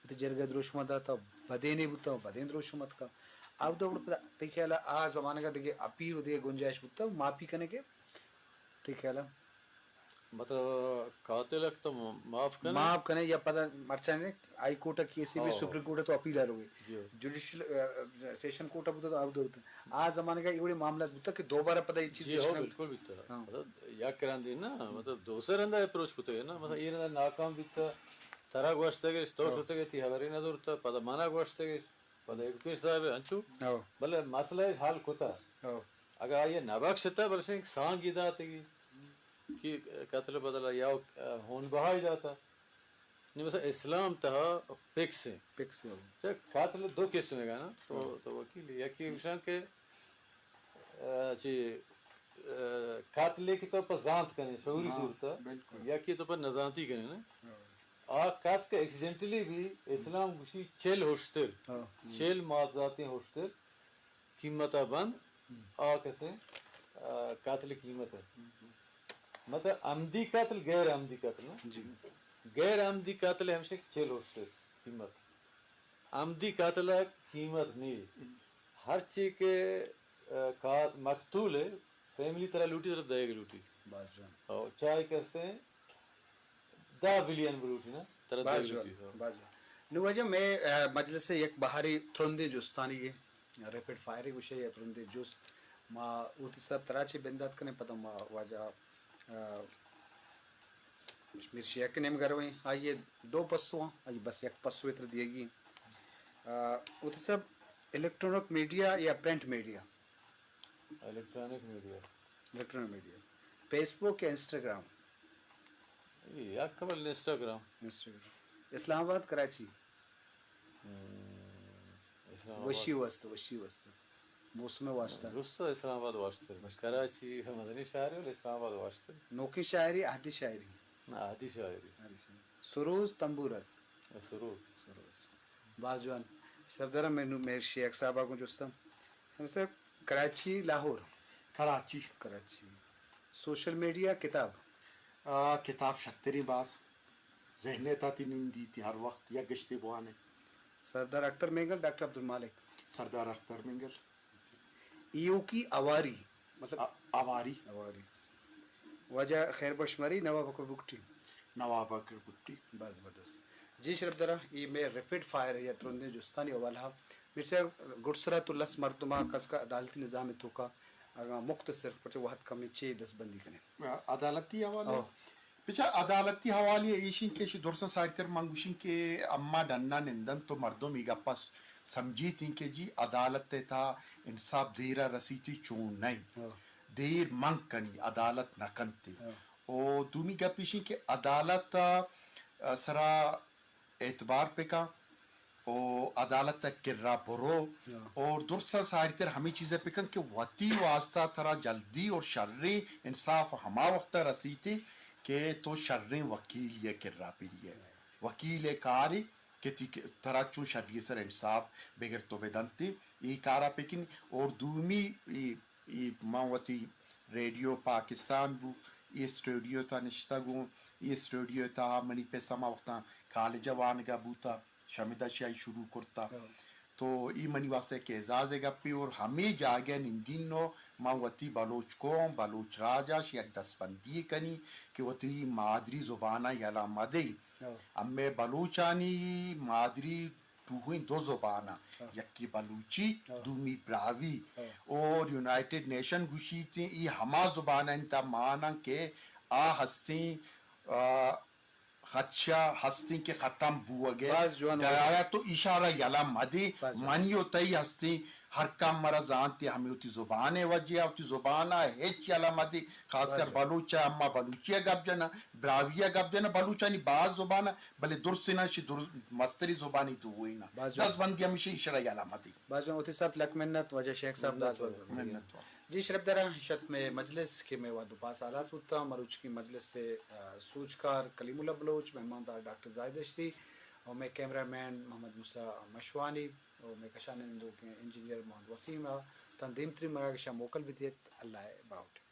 تئی جرگہ دروشم ءَ داتا، بدینے بوتا، بدین دروشم اتکا۔ آ ودا گڑا پدا تئی خیال ءَ آ زمانگ ءَ دگہ اپیل و دگہ گنجائش بوتا، ماپی کنگے؟ تئی خیال ءَ؟ مطلب، قاتل ءَ تو معاف کنے؟ معاف کنے یا پدا مرچاں نے ہائی کورٹ ءَ کیسے بھی، ہاں، سپریم کورٹ ءَ تو اپیل ءَ روئے۔ جی۔ جوڈیشل، آ، سیشن کورٹ ءَ بوتا تو آ ودا بوتا۔ آ زمانگ ءَ اے وڑیں معاملات بوتا کہ دوبارہ پدا اے چیز، جی، ہو، نشکن۔ بالکل بوتا۔ ہاں۔ مطلب، یک رندے نا، مطلب، دو سے رندا اپروچ کتگ نا، مطلب، اے رندا ناکام بیتا، ترا گوشتگ، تو، ہاں، شتگ، تی خبرے نہ زرتا، پدا منا گوشتگ، پدا ایڈوکیٹ صاحب انچو، ہاں، بلے مسئلہ حل کتا۔ ہاں۔ اگر آئیے نہ بخشتا، بلے سانگی داتگی کہ قتل بدلا یا ہون بہائی داتا۔ نی مثلا اسلام تہا پکس ہیں۔ پکس ہیں۔ چہ قتل دو قسم کا نا، تو، ہاں، تو وکیل، یکی گوشاں کہ، آ، چی، آ، قتل کی تو پر زانت کنے، شعوری، ہاں، صورت ہے۔ بالکل۔ یکی تو پر نزانتی کنے نا۔ ہاں۔ آ قتل کے ایکسیڈنٹلی بھی اسلام گوشی چل ہوشتر، ہاں۔ چل مات ذاتی ہوشتر۔ قیمت ءَ بند، ہم۔ آ کسے، آ، قاتل قیمت ہے۔ ہم۔ مطلب عمدی قتل، غیر عمدی قتل نا؟ جی۔ غیر عمدی قتل ہمیشہ کہ چل ہوشتر قیمت۔ عمدی قتل ءَ قیمت نہیں۔ ہم۔ ہر چی کہ، آ، کا-، مقتول ہے، فیملی ترا لوٹی، ترا دئیگ لوٹی۔ باز جوان۔ او چاہے کسے دہ بلین بلوٹی نا، ترا باز دہ جوان، بلوٹی، ہاں۔ باز جوان۔ نو واجہ مئے، آ، مجلس ءِ یک بہرے ترندیں جستانی اے، ریپڈ فائر گوشے یا ترندیں جست۔ ما اوتی سر ترا چے بندات کنیں، پدا ما واجہ، آ، میر شیخ ءِ نیمگ ءَ رویں۔ آئی ءِ دو پسو آں، آئی بس یک پسوے ترا دیگی۔ آ، اوتی سر الیکٹرانک میڈیا یا print media? Electronic media. Electronic media. Facebook یا انسٹاگرام؟ اے، یک بل انسٹاگرام۔ انسٹاگرام۔ اسلام آباد، کراچی؟ ہم، اسلام آباد۔ وشی واسطہ، وشی واسطہ۔ موسم واسطہ۔ درست اسلام آباد واسطہ۔ واسطہ۔ کراچی مدنی شہر ہے، اسلام آباد واسطہ۔ نوکیں شاعری، عہدی شاعری؟ نہ، عہدی شاعری۔ عہدی شاعری۔ سروز، تمبورک؟ سروز۔ سروز۔ باز جوان۔ سردار، مئے نو-، مئے شیخ صاحب ءَ گوں جستم۔ شیخ صاحب، کراچی، لاہور؟ کراچی۔ کراچی۔ سوشل میڈیا، کتاب؟ آ، کتاب شتریں باز۔ ذہن ءِ تہا تی نندی تی ہر وقت یک گشتے بوانے۔ سردار اختر مینگل، ڈاکٹر عبدالمالک؟ سردار اختر مینگل۔ ایوکی اواری، مطلب آ-، اواری۔ اواری۔ واجہ خیر بخش مری، نواب اکبر بگٹی۔ نواب اکبر بگٹی۔ بس زبردست۔ جی شرف درا، اے مئے ریپڈ فائر یا ترندیں جستانی حوالہ ءَ۔ میر صاحب، گڈسرا تو لس مردماں کس کا عدالتی نظام ءِ توکا، اگاں مختصر، پرچہ وہد کمیں، چے دستبندی کنیں؟ عدالتی حوالہ؟ او۔ پچا عدالتی حوالہ ءَ ایشیں کہ شی درساں ساری تر من گوشیں کہ اما ڈنا نندن تو مردم ای گپا س-، سمجھیت ایں کہ جی عدالت ءِ تہا انصاف دیر ءَ رسیتی، چون نہ ایں۔ ہاں۔ دیر من کنی، عدالت نہ کنتی۔ ہاں۔ او دومی گپ ایشیں کہ عدالت ءِ سرا اعتبار پکا۔ و عدالت ءِ کرا برو۔ ہاں۔ اور درستاں ساری تر ہمے چیز ءَ بکن کہ وتی واسطہ ترا جلدی اور شریں انصاف ہما وقت ءَ رسیت کہ تو شریں وکیلے ءِ کرا پریے۔ وکیل ءِ کارے کہ تی-، ترا چون شری ءِ سر انصاف بگر تو بدنت، اے کارا بکن۔ اور دومی اے، اے من وتی ریڈیو پاکستان بو، اے اسٹوڈیو تا نشتگ اوں، اے اسٹوڈیو تا منی پس ہما وقتاں کالج ءَ وانگا بوتا۔ شمدا شی آئی شروع کرتا۔ ہاں۔ تو ای منی واسطہ ایک اعزاز ءِ گپے اور ہمے جاگہ نندین نو ما وتی بلوچ قوم، بلوچ راج ءَ شی یک دستبندی کنی کہ وتی مادری زبان ءَ یلہ مدے۔ ہاں۔ ہمے بلوچانی مادری ٹوہیں دو زبان ءَ، ہاں۔ یکی بلوچی، ہاں۔ دومی براہوئی۔ ہاں۔ اور یونائیٹڈ نیشن گوشیت ای ہما زبان انت مانن کہ آ ہستیں، آ، خدشہ ہستیں کہ ختم بوگ ءَ۔ باز جوان۔ درایا تو اشارہ یلہ مدے، باز جوان۔ منی و تئی ہستیں، ہر کم مرا زانتے ہمے وتی زبان ءِ وجہ ءَ، وتی زبان ءَ ہچ یلہ مدے، خاص کر باز جوان۔ بلوچ ءَ، اما بلوچی ءَ گپ جناں، براہوئی ءَ گپ جناں، بلوچانی باز زبان ءَ، بلے درست نہ شی در-، مستری زبانی دوئیں ءَ۔ باز جوان۔ دست بندی ہمیشہ اشارہ یلہ مدے۔ باز جوان، وتی سر لک منت واجہ شیخ صاحب، منت داز وار۔ منت وار۔ جی شرف درا، شت مئے مجلس کہ مئے وہد و پاس ہلاس بوتا، مروچی مجلس ءِ، آ، سوجکار کلیم اللہ بلوچ، مہماندار ڈاکٹر زاہد دشتی و مئے کیمرہ مین محمد موسی مشوانی و مئے کشان نندوکیں انجینئر محمد وسیم ءَ تاں دیمتری مراگش ءَ موکل بہ دیت۔ اللہ ءِ باہوٹ۔